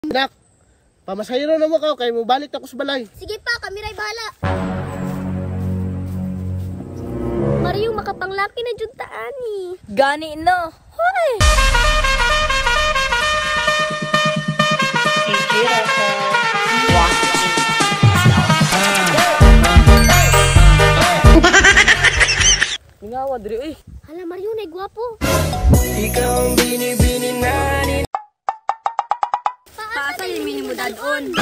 Nak, pamasahiro na mo ka kay mobalik ako sa balay. Sige pa, kami ray bahala. Mario, makapanglaki na jud ta ani. Gani no. Hoy. Mingawa diri oy. Hala Mario, nay gwapo. Ikaw ang binibini na ni Paasa yung minimo dadon.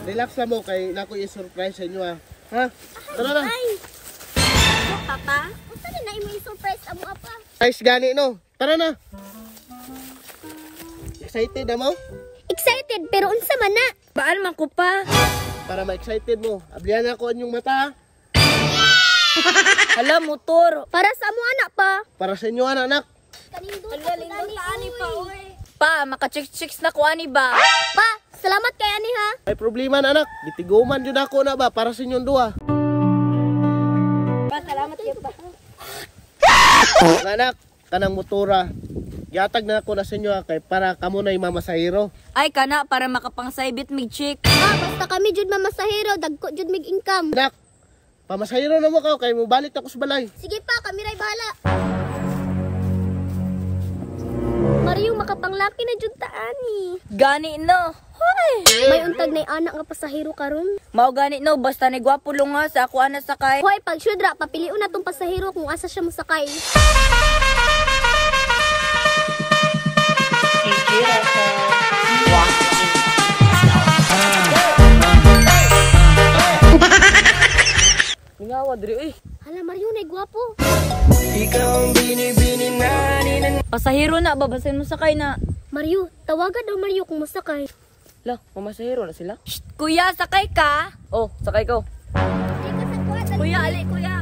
Relax na mo kay nako i-surprise sa inyo ha. Ha? Tara na. Ay, Papa? unsa na na imo i-surprise amo apa? Nice gani no. Tara na. Excited na mo? Excited pero unsa man na? Baan man ko pa? Para ma-excited mo. Ablihan ako ang inyong mata ha. Hala, motor. Para sa amo anak pa. Para sa inyo anak, anak. Kanindot Hala, lindot ta ani pa oy. Pa, maka-chicks-chicks na ko ani ba? Pa, salamat kay ani ha. May problema na anak. Gitiguman jud ako na ba para sa inyong duha. Pa, salamat kayo pa. Mga anak, kanang motora. Gihatag na ako na sa inyo ha, kay para kamo na mamasahiro. Ay kana para makapangsaybit mig chick. Pa, basta kami jud mamasahero, dagko jud mig income. Anak, pamasahiro na mo ka kay mobalik ako sa balay. Sige pa, kami ray bahala. Mario, makapanglaki na jud ta ani. Gani no. Hoy. May untag nay anak nga pasahero karon. Mao gani no, basta ni gwapo lunga sa ako ana sakay. Hoy, pag syudra, papilion na tong pasahero kung asa siya mosakay. Mingawa diri oy. Hala Mario, nay gwapo. Ikaw ang binibini na ni Pasahero na ba basin mo sakay na. Mario, tawagan daw Mario kung mosakay. La, mamasahiro na sila. Shh, kuya, sakay ka. Oh, sakay ko. Kuya, ali kuya.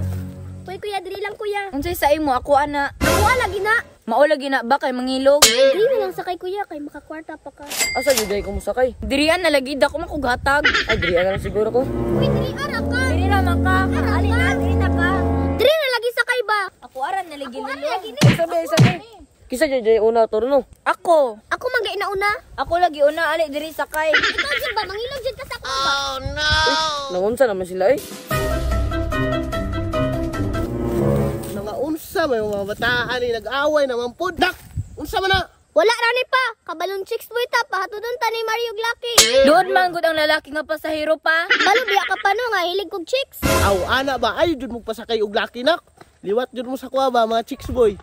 Hoy kuya, diri lang kuya. Unsay sa imo ako ana? Ako lagi na. Mao lagi na ba kay mangilog? Diri na lang sakay kuya kay makakwarta pa ka. Asa jud ay ko mosakay? Dirian na lagi dako makughatag. Ay diri na lang siguro ko. Uy, diri ara ka. Diri ra man ka. Ali na, diri na ka. Diri na lagi sakay ba? Ako aran na lagi Ara lulong. lagi ni. Sabi, sabi. Kisa jud ay una turno. Ako. Ako man gay nauna. Ako lagi una ali diri sakay. Ikaw jud ba mangilog jud ka sa ako ba? Nangunsa naman sila eh. Nangaunsa may mga bataan ni nag-away naman pud. Nak, unsa man na? Wala ra ni pa. Kabalon chicks boy ta pahatudon ta ni Mario Glaki. Doon man gud ang lalaki nga pasahero pa. Balo biya ka pa no nga hilig kog chicks. Aw, ana ba ay jud mo pasakay og laki nak. Liwat jud mo sa kuha ba mga chicks boy.